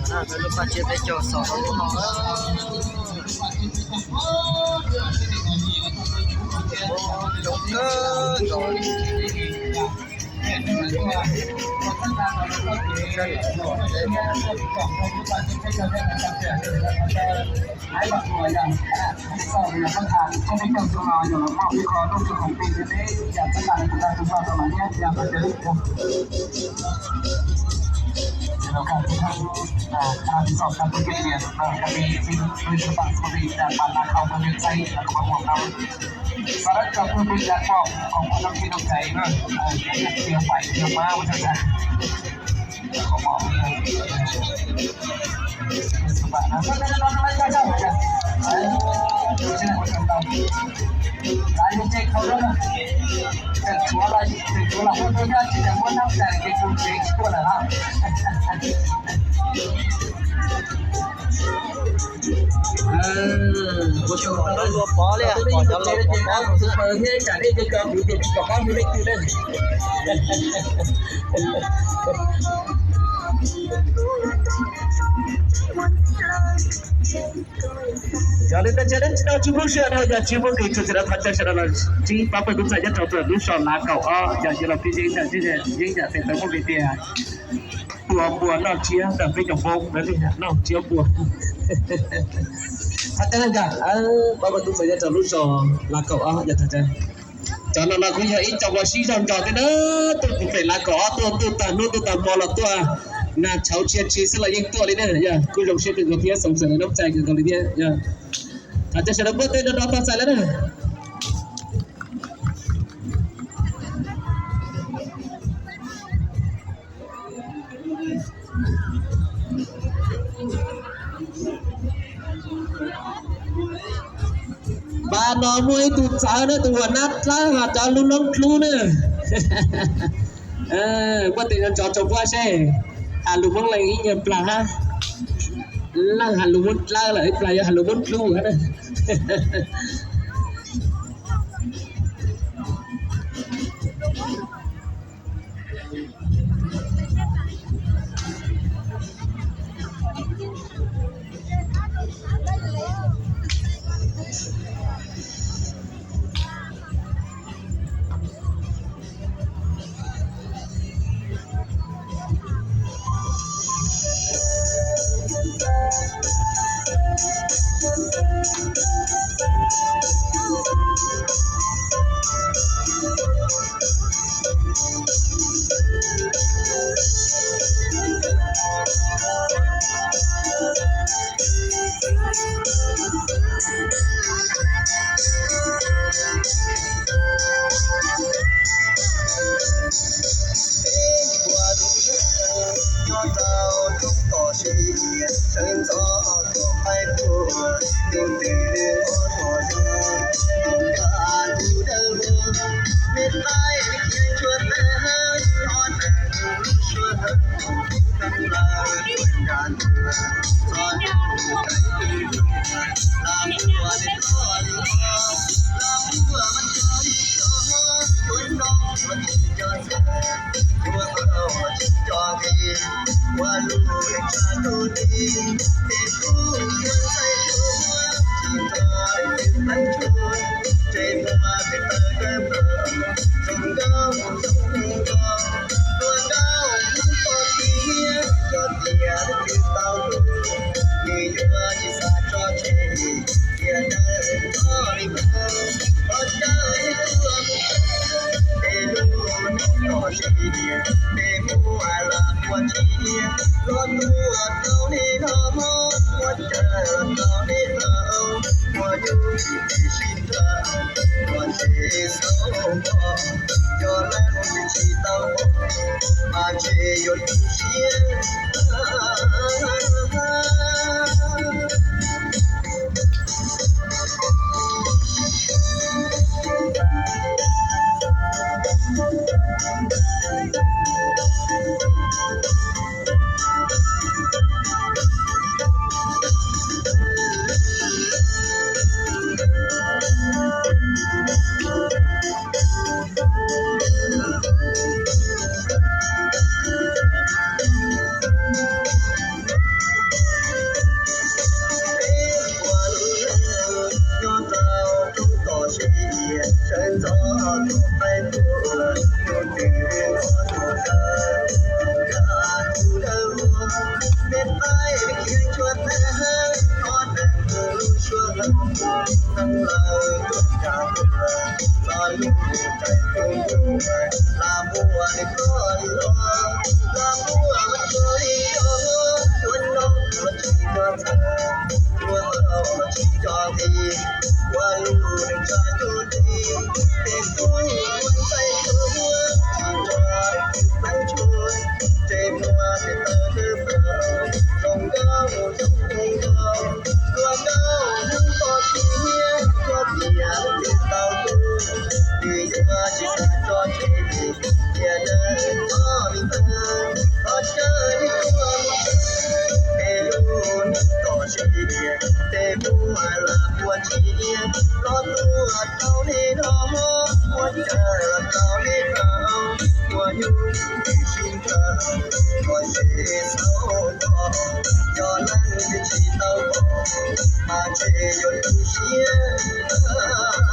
No yog lub paj tsiab peb caug xaus rau lub no. Coob kawg nkaus. Ua cov laus pov pov, tus pawg thiab tsam nej nco nco kuv ces tsis pom qab hu leej twg na. Yog li ntawd ces tsis tau tsis muaj siab no, yog tsis muaj nqis txog txij no thov caw sawv daws los sib pab pawg tub txais nyob rau lub zos Lav Kaum Ob, yog yuav los pib yeeb yam, yeeb yam tes taw muaj nqis tias tua npua noj tsiab ntawm peb cov Hmoob na li, noj tsiab npua. Thov caw, pab pawg tub txais nyob rau lub zos Lav Kaum Ob, yog thov caw. Cov no los kuj yog ib co uas sib zog nco thiab na, tuaj pem Lav Kaum Ob tuaj, tuaj tag hnub tuaj tag hmo los tuaj, nag tshauv tshia tsi xwb los yeej tuaj li na, yog kuj zoo siab kawg nkaus thiab xoom xeem lawv nab cai kawg nkaus li thiab yog. Thov caw sawv daws npuaj tej no rau tau txais lawm na. Npaj no muaj ib tug txawv na, tus uas nab dlawb hos cov lub noob dlub na. Npuaj tes no ntsoov rau npuaj seb, has lus Hmoob Lees ib nyuag plag hab. Leej has lus Hmoob dlawb lawm, ib plag yuav has lus Hmoob dlub hab na. Cov neeg twb tsis tau pom, mas ntshe yuav tu siab.